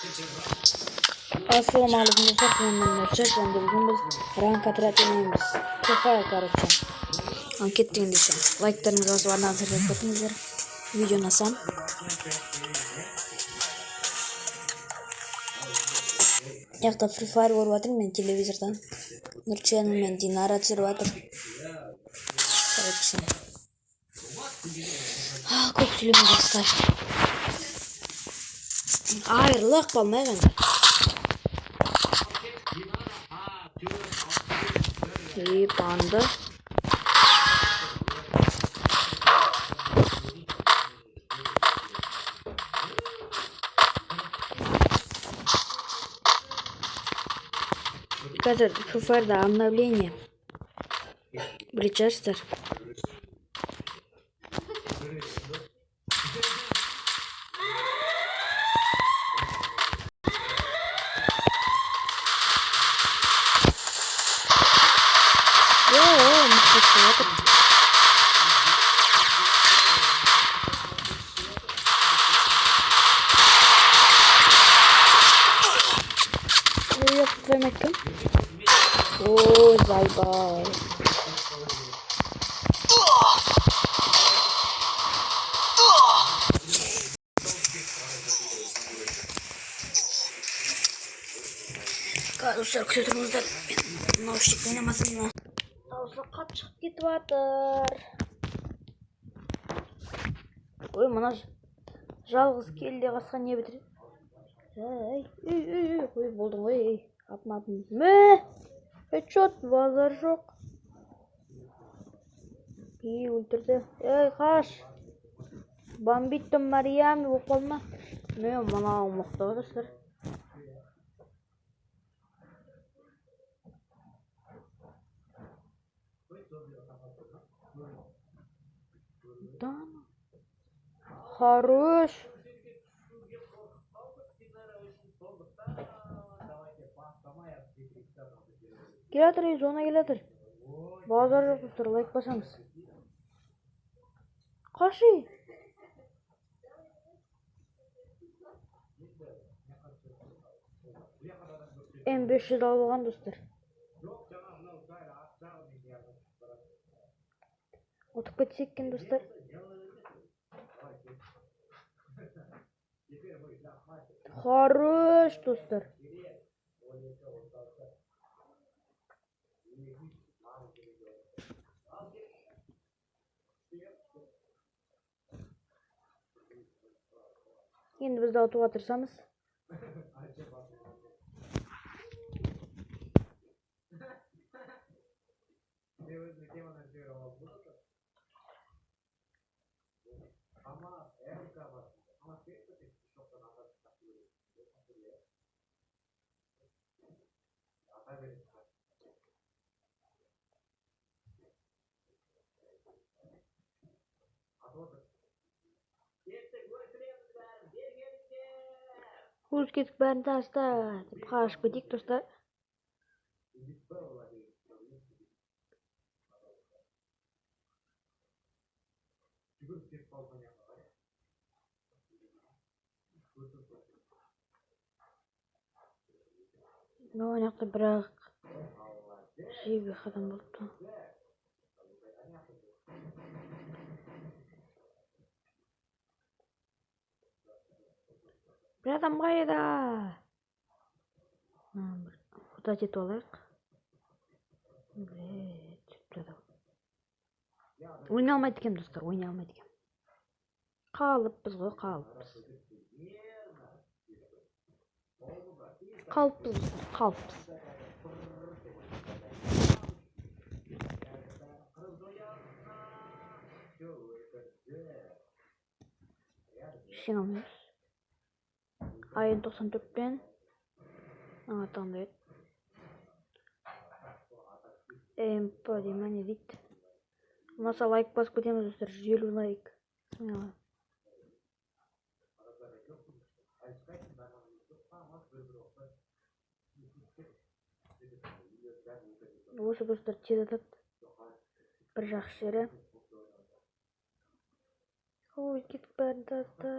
Ассалаумағалейкум, достар, мен Нұршат, және бүгін біз ранг отряд ойнаймыз. Free Fire, короче. Ал кеттік ендеше. Лайктарыңызды басып, арнаға тіркеліп кетіңіздер. Видео ұнаса. Жақта Free Fire көріп жатырмын мен телевизордан. Нұрчен мен Динара түсіріп жатыр. Короче. Көп сөйлемей бастайық. Айырылып қалмайық енді. Ебанды. Қазір Free Fire'да обновление. Білетін. О, мықты жатыр. Ой, ёб твою мать, кім? Ой, заебал. Достар, күте тұрыңыздар. Мен наушник ойнамасам мына. Дауысы қатты шығып кетіп жатыр. Ой, мына жалғыз келде қасқа не бітіреді? Ей, ей, ей, ей, ой, болдың ғой, ей. Апым, апым. Мә! Хедшот, базар жоқ. Ей, өлтірді. Ей, қаш. Бомбито Мариами болып қалма. Мә, мынау мықты ғой, достар. Да. Хорош. Келатыр, ей, зона келатыр. Базар жоқ, достар, лайк басамыз. Қаш, ей. М500 алып алған, достар. Ұтып кетсек екен, достар. Хорош, достар. Енді біз де ұтуға тырысамыз. Өз кетіп бәрін таста деп қашып кетейік, достар. Ну, ана жақта бірақ жебе адам болыпты. Бір адам қайда? Бір фото етіп алайық. Блядь, түсіп. Ойнай алмайды екенмін, достар, ойнай алмайды екенмін. Қалыппыз ғой, қалыппыз. Қалыппыз, достар, қалыппыз. Ештеңе алмаймыз. Айын 94-пен аты қандай еді? МП дей ма, не дейді? Ұнаса лайк басып кетеміз, достар, 150 лайк. Смело. Осы, достар, тез атады. Бір жақсы жері. Ой, кеттік бәрін таста.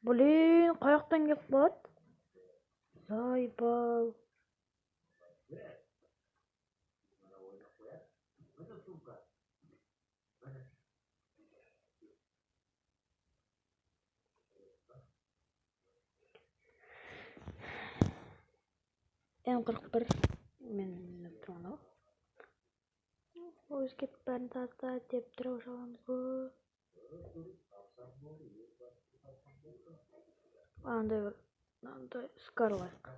Блин, қаяқтан келіп қалады? Заебал. М41 мен мініп тұрмын ау. Өзі кетіп бәрін таста деп тұра саламыз ғой. Андай бір мынандай скар алайық.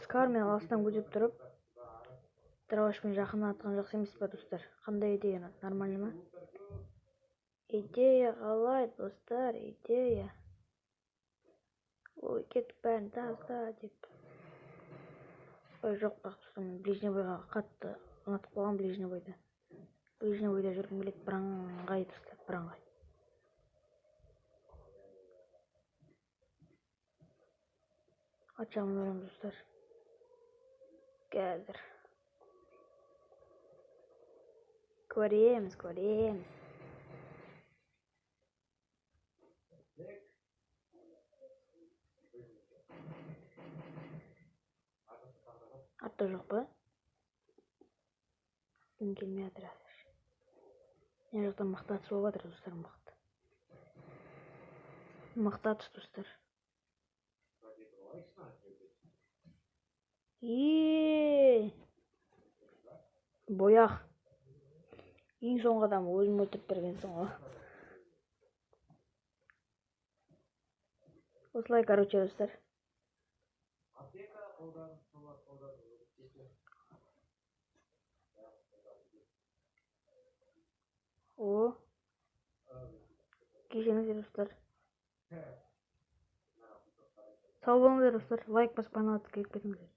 Скармен алыстан көздеп тұрып, дробашпен жақын атқан жақсы емес па, достар? Қандай идея? Нормально ма? Идея қалай, достар? Идея. Ой, кеттік бәрін таста деп. Ой, жоқ, бірақ достар, мен ближний бойға қатты ұнатып қалғанмын ближний бойды. Ближний бойда жүргім келеді, бірыңғай, достар, бірыңғай. Ат жағын көреміз, достар. Қазір. Көреміз, көреміз. Атта жоқ па? Дым келмей жатыр әзір. Мына жақта мықты атыс болып жатыр, достар, мықты. Мықты атыс, достар. Еее! Бояқ. Ең соңғы адам өзім өлтіріп бергенсің ғой. Осылай, короче, достар. О. Кешіріңіздер, достар. Сау болыңыздар, достар. Лайк басып каналға тіркеліп кетіңіздер.